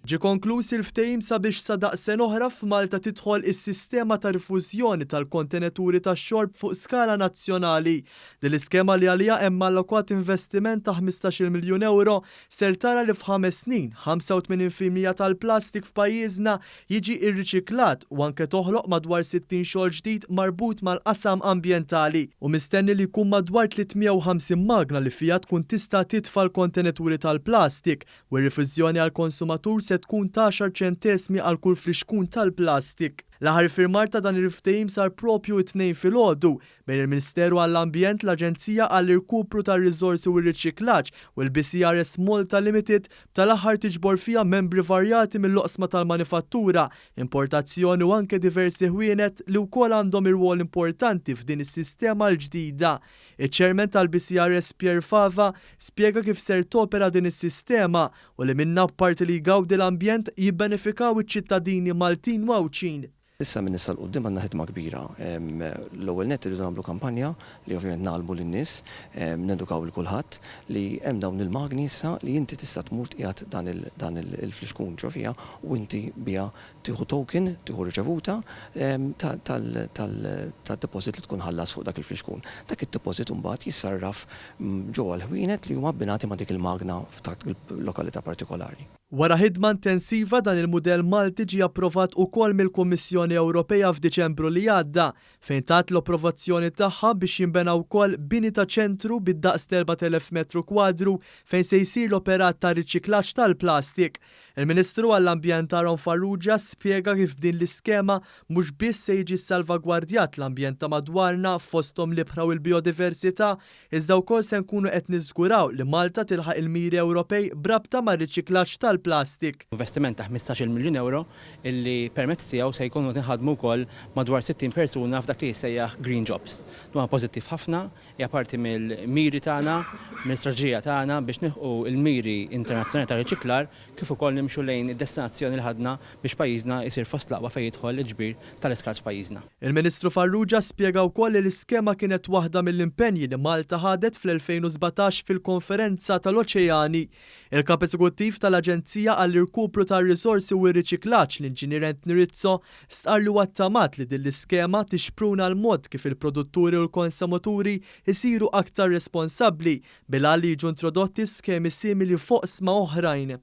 Ġie konkluż il-ftehim sabiex sa daqs sena oħra f'Malta tidħol is-sistema ta' rifużjoni tal-kontenituri tax-xorb fuq skala nazzjonali. Din l-iskema li għaliha hemm allokat investiment ta' 15-il miljun ewro ser tara li f'ħames snin, 85% tal-plastik f'pajjiżna jiġi rriċiklat u anke toħloq madwar 60 xogħol ġdid marbut mal-qasam ambjentali. Hu mistenni li jkun madwar 350 magna li fiha tkun tista' titfa' l-kontenituri tal-plastik u r-rifużjoni għall-konsumatur se tkun ta' għaxar ċentesmi għal kull flixkun tal-plastik. L-aħħar iffirmar ta' dan il-ftehim sar proprju t-Tnejn filgħodu bejn il-Ministeru għall-Ambjent, l-Aġenzija għall-Irkupru tar-Riżorsi u r-Riċiklaġġ u l-BCRS Malta Limited, b'tal-aħħar tiġbor fiha membri varjati mill-oqsma tal-manifattura, importazzjoni u anke diversi ħwienet li wkoll għandhom irwol importanti f'din is-sistema l-ġdida. Iċ-Chairman tal-BCRS Pierre Fava spjega kif ser topera din is-sistema u li minnha apparti li jgawdi l-ambjent jibbenefikaw iċ-ċittadini Maltin u Għawdxin. Issa minn issa 'l quddiem għandna ħidma kbira. L-ewwel nett irridu nagħmlu kampanja li ovvjament ngħallmu lin-nies, nedukaw lil kulħadd li hemm dawn il-magni issa li inti tista' tmur tqiegħed dan il-flixkun ġo fiha u inti biha tieħu token, tieħu riċevuta tad-deposit li tkun ħallast fuq dak il-flixkun. Dak id-deposit imbagħad jissarraf ġewwa l-ħwienet li huma abbinati ma' dik il-magna f'dak il-lokalità partikolari. Wara ħidma intensiva dan il-mudell Malti ġie approvat ukoll mill-Kummissjoni Ewropea f'Diċembru li għadda, fejn tat l-approvazzjoni tagħha biex jinbena wkoll bini ta' ċentru bid-daqs t'4,000 metru kwadru fejn se jsir l-operat ta' riċiklaġġ tal-plastik. Il-Ministru għall-Ambjent Aaron Farrugia spjega kif b'din l-iskema mhux biss se jiġi ssalvagwardjat l-ambjent ta' madwarna fosthom l-ibħra u l-bijodiversità iżda wkoll se nkunu qed niżguraw li Malta tilħaq il-miri Ewropej b'rabta mar-riċiklaġġ tal-plastik. Investiment ta' 15-il miljun ewro illi permezz tiegħu se jkunu qed inħaddmu wkoll madwar 60 persuna f'dak li jissejjaħ green jobs. Dan huwa pożittiv ħafna. Hija parti mill-miri tagħna, mill-istrateġija tagħna biex nilħqu l-miri internazzjonali ta' riċiklar kif ukoll nimxu lejn id-destinazzjoni li ħadna biex pajjiżna jsir fost l-aqwa fejn jidħol il-ġbir tal-iskart f'pajjiżna. Il-Ministru Farrugia spjega wkoll li l-iskema kienet waħda mill-impenji li Malta ħadet fl-2017 fil-Konferenza tal-Oċeani. Il-Kap Eżekuttiv tal-Aġenzija għall-Irkupru tar-Riżorsi u r-Riċiklaġġ, l-Inġinier Anthony Rizzo, stqarr li huwa ttamat li din l-iskema tixpruna l-mod kif il-produtturi u l-konsumaturi jsiru aktar responsabbli bil-għan li jiġu introdotti skemi simili f'oqsma oħrajn.